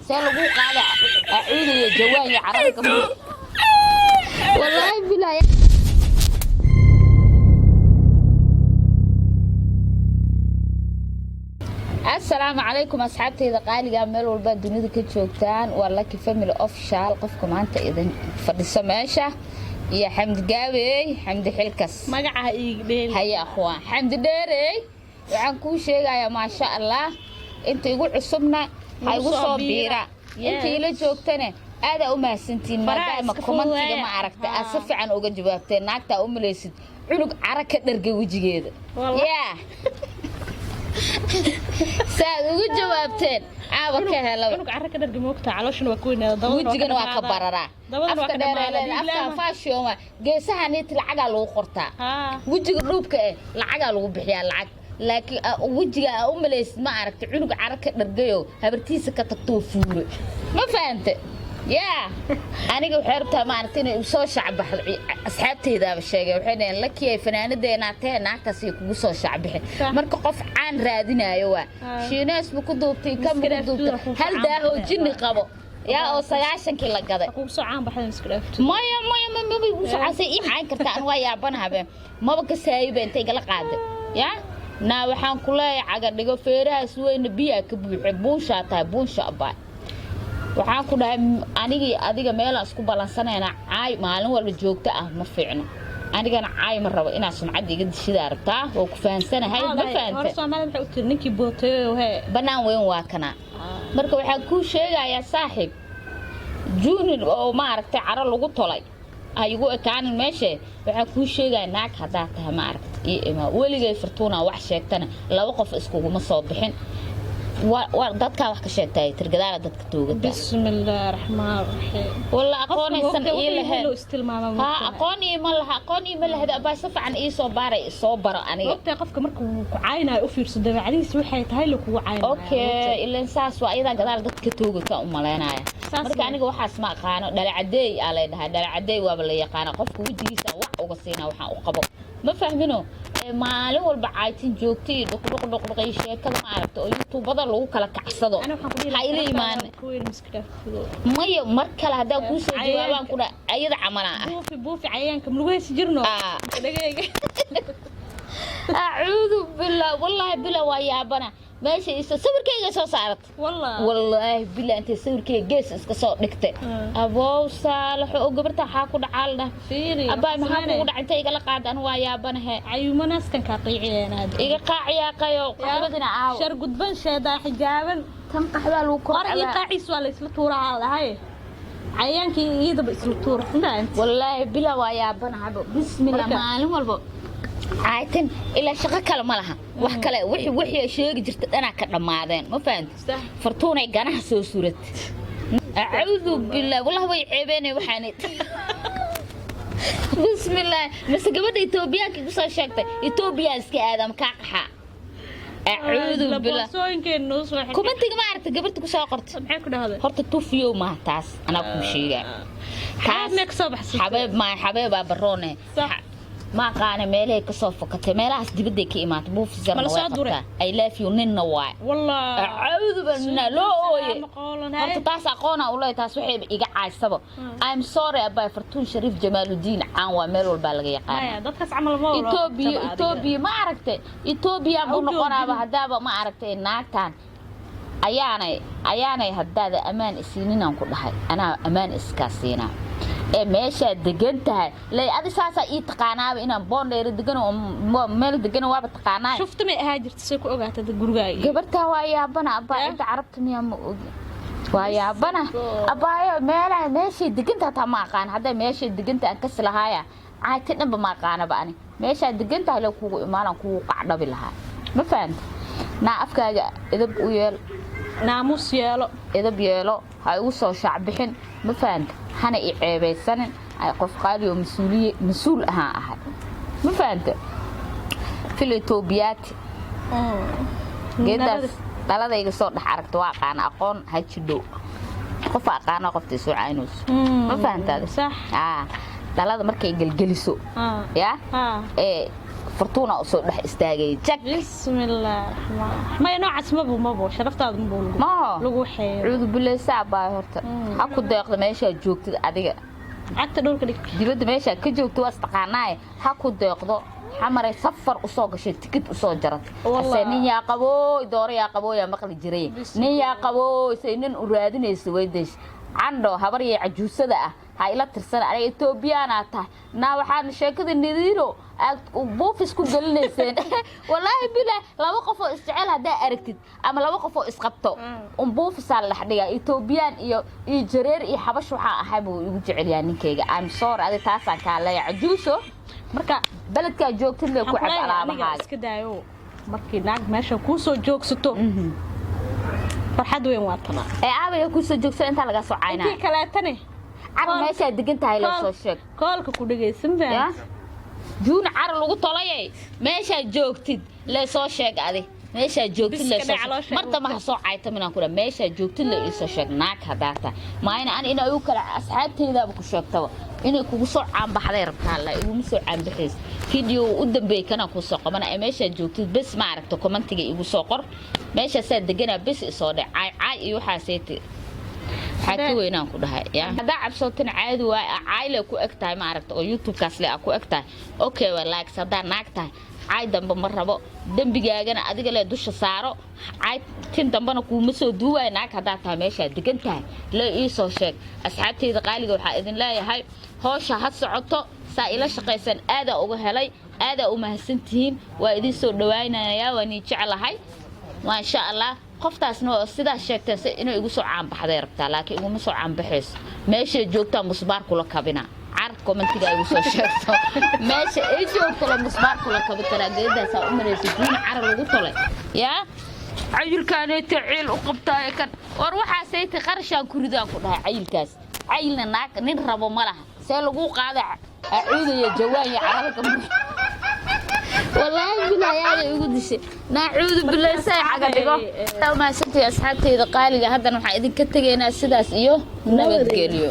See lagu qaada acuudiyo jawaan iyo carabka, wallaahi bilaa. Asalaamu calaykum asxaabtayda qaaliga, meel walbaa dunida ka joogtaan. Waa Lucky Family Official, qofka maanta idin fadhiso meesha iyo Xamdi Gaabey, Xamdi Xilkas. Magacaha iiga dheel. Haya akhwaan, Xamdi Dheerey, waxaan kuu sheegayaa, maasha Allah, inta igu cusubna ha igu soo biira, inta ila joogtana aadaa u mahadsantiin, maadaama commentiga ma aragta aad si fiican uga jawaabteen. Naagtaa u malaysid cunug cara ka dhargay wejigeeda yaa saad ugu jawaabteen caawa ka helaba. Cunug cara ka dhargay moogta, calooshana waa ka weynaada. Wejigana waa ka bararaa, afka dheer, afka fashion waa geesaha niit, lacagaa lagu qortaa, wejiga dhuubka eh lacagaa lagu bixiyaa lacag, laakiin wejiga aa u malaysid ma aragta cunug cara ka dhargayo habartiisa ka tagtoo fuure. Ma fahante? Yaa aniga waxay rabtaa ma aragta inay soo shacbaxdo. Asxaabteydaaba sheegay, waxay dhaheen Lakiyay fanaanadeenaa tee naagtaasay kugu soo shacbixin. Marka qof caan raadinaayo waa shiinees bu ku duubtay, kan bu ku duubtay, hal daahoo jinni qabo yaa oo 90-kii la gaday. Maya maya, maba igu soo caasay, ii cayn kartaa? An waa yaabanahabe, maba ka saayiba intay igala qaaday. Yaa naa, waxaan ku leeyahay caga dhigo, feerahaas weyna biyaa ka buuxe, buunshaa tahay, buunsha abaa. Waxaan ku dhahay anigii adiga meelaan isku ballansanaynaa. Caay maalin walba joogto ah ma fiicno, anigana caay ma rabo. Inaad sumcadda iga dishidaa rabtaa, waa ku fahansanahay, ma fahante? Bannaan weyn waa kana. Marka waxaan kuu sheegayaa saaxiib junin oo maaragtay caro lagu tolay ha igu ekaanin meeshe. Waxaan kuu sheegaya, naag haddaa tahay ma aragta ii imaa. Weligay Fartuuna wax sheegtana laba qof iskuguma soo bixin. Dadkaa wax ka sheegtay tirgadaala dadka toogata. Bismillaahi raxmaan raxiim. Walla aqoonaysan ii lahayn, ha aqoon iima laha, aqoon iima lahada. Abaa si fiican ii soo baaray, soo baro aniga. Ogtahay, qofka marka uu ku caaynayo u fiirso dabeecadihiisa waxay tahay la kugu caaynayo. Okay, ilan saas waa iyadaa gadaal dadka toogata u malaynaya. Marka aniga waxaas ma aqaano. Dhalacadeey aa lay dhahaa, dhalacadeey waaba la yaqaana. Qofka wejigiisa wax uga siinaa waxaan u qabo ma fahmino. Maalin walba caaytin joogta iyo dhuqdhuq dhuqdhuq iyo sheekada ma aragta oo youtubada lagu kala kacsado ha ila imaan. Maya, mar kale haddaa kuu soo jawaabaan ku dha ayada camalaan ah. Buufi buufi cayayaanka ma lagu heysi jirno dhagayga. Acuudu billah, wallaahi billah, waa yaabana. Meesha iso sawirkayga soo saarata, wallaahi billah, intay sawirkayga gees iska soo dhigtay. Abow saalaxo oo gabarta waxaa ku dhacaa la dhah. Abaay, maxaa kugu dhac intay igala qaada? Anu waa yaabanahe. Cayumanaaskan kaa qiiciyeenaad. Iga qaaciyaaqayo qaxbadina aaw. Shar gudban, sheedaa xijaaban. Tan qaxbaa lagu kor qorigii qaaciis waa la isla tuuraa dhahay, cayayaankii iyadaba isla tuur. Wallaahi billah, waa yaabanahabo. Bismillah, maalin walba caaytan ilaa shaqo kale ma laha, wax kale wixii sheegi jirta dhanaa ka dhammaadeen. Ma fahanti? Fartuunay ganaha soo surat. Acuudu billah, wallahi way ceebeenay waxaan. Bismillah, mise gabadha Etoobiyaanka igu soo sheegtay, Etoobiya iska aadam kaa qaxaa. Acuudu billah, commentiga ma aragta gabarta ku soo qortay? Maxay ku dhahday? Horta tufiyow maaha taas, anaa kuu sheegaa. Taas xabeeb maaha, xabeebaa baroone. Ma aqaana meelahay kasoo fakatay, meelahaas dibadday ka imaatay. Buufisarna way qabtaa. I love you ninna waay. Acuudu billah, loo ooye. Horta taas aqoona u leeyahay, taas waxay iga caaysaba. I'm sorry abay, Fartuun Shariif Jamaaludiin caan waa, meel walbaa laga yaqaana. Dadkaas camal ma Etoobiya, Etoobiya ma aragtay, Etoobiya buu noqonaaba haddaaba ma aragtay. Naagtan ayaanay haddaada ammaan isiininaan ku dhahay, anaa ammaan iskaa siinaa ee meeshaad degan tahay lay. Adi saasaa ii taqaanaaba inaan Boondheero degan oo meel degan waaba taqaanaa. Shufta may ahaa jirta, say ku ogaatay gurigaaga? Gabartaa waa yaabana abaa, cidda carabta miyaa ma ogi. Waa yaabana abaayo, meelaha meeshay deganta hataa ma aqaan. Hadday meeshay deganta aan kasi lahaaya, caati dhanba ma aqaanaba. Ani meeshaa degantahay le kugu imaanan kugu qacdhabi lahaa. Ma fahanta? Naa afkaaga idab u yeel. Naamuus yeelo. Idab yeelo, ha igu soo shaacbixin. Ma fahanta? Hana i ceebaysanin. Ay qof qaali oo mas-uuliye mas-uul ahaan ahay. Ma fahanta? Fil Etoobiyaati geedaas dhaladayga soo dhex aragta waa aqaana, aqoon ha jidho. Qof aqaana qofta isoo caynayso. Ma fahantaade? Dhalada markay gelgeliso yaa ee Fartuuna usoo dhex istaagay, jag. Bismillah raxmaan. Maya, noocaas mabo sharaftaadu mabo lagu Maho. lagu waxeeyo. Cuudu bileysaa baay horta. Ha ku deeqdo meeshaa joogtid adiga. Cagta dhulka dhig. Dibadda meeshaa ka joogto waa istaqaanaaye, ha ku deeqdo. Xamaray safar usoo gashay, tikid usoo jaratay. Wallah. Ase nin yaa qabooy, dooro yaa qabooyaa maqli jiray. Nin yaa qabooy, say nin u raadinayso weydays. Candho habar iyo cajuusada ah ha ila tirsan. Aniga Etoobiyaanaa tahay naa. Waxaan sheekada Nadiiro aad buufis ku gelinayseen, wallaahi bilaa, laba qof oo isjecel haddaa aragtid ama laba qof oo isqabto un buufisaa la dhex dhigaa. Etoobiyaan iyo jareer iyo xabash waxaa ahay buu igu jecel yahay ninkayga. I'm sorry, adi taasaan kaa leeya, cajuuso. Marka beledkaa joogtid lee ku waxaan cab ku leeyahay aniga alaabahaaga. Iska daayo, markii naag meesha kuu soo joogsato, farxad weyn waa tanaa. Ee aabaya kusoo joogsa intaa lagaa soo caynaa. Intii kaleetane Car meeshaa degan tahay la soo sheeg. Koolka ku dhegaysan ya baa. Juun car lagu tolayay, meeshaa joogtid lee soo sheeg. Adi meeshaa joogtid lee Biska soo dheh, sheeg. caloosha. Mar dambe ha soo cayta minaan ku dhaha. Meeshaa joogtid lee iisoo sheeg, naag haddaa tahay. Maayna an inay igu kale asxaabtaydaaba ku sheegtaba inay kugu soo caanbaxday rabtaa. La iguma soo caanbaxays. Video u dambeey kana kuu soo qabana ee meeshaa joogtid bes. Ma aragto, commentiga igu soo qor meeshaasaa deganaa, bes isoo dhe. Caay caay iyo waxaaseeti waxaa ka weynaan ku dhahay ya haddaa cabsootin caadi waay. Cayle ku eg tahay, ma aragta, oo YouTube-kaas le aa ku eg tahay. Okay, waa laaks haddaa naag tahay. Caay dambe ma rabo, dembigaagana adiga le dusha saaro. Caay tin dambena kuuma soo duuwaay. Naag haddaa tahay, meeshaa degan tahay le iisoo sheeg. Asxaabteyda qaaliga, waxaa idin leeyahay howsha ha socoto. Saa ila shaqaysan aadaa uga helay, aadaa u mahadsantihiin. Waa idin soo dhawaynayaa, waa nii jeclahay, maasha Allah. Qoftaasna waa sidaas sheegteen si inay igu soo caanbaxday rabtaa, laakiin iguma soo caanbaxayso. Meeshay joogtaa musbaar kula kabina. Carad commentiga igu soo sheegto meesha ay joogto le musbaar kula kabi karaa. Geedaasaa u maraysa juun cara lagu tolay yaa cayilkaanayta ciil u qabtaayo kan. War waxaasayta qarashaan ku ridaan ku dhahay cayilkaas. Cayilna naag nin rabo ma laha. See lagu qaada acuudaya jawaan iyo carada ka. Wallaahi bilaahi aada igu dishay. Naacuudu bilaahi say caga dhigo. Mahadsantahay asxaabteyda qaaliga. Haddana waxaan idinka tegaynaa sidaas iyo nabadgelyo.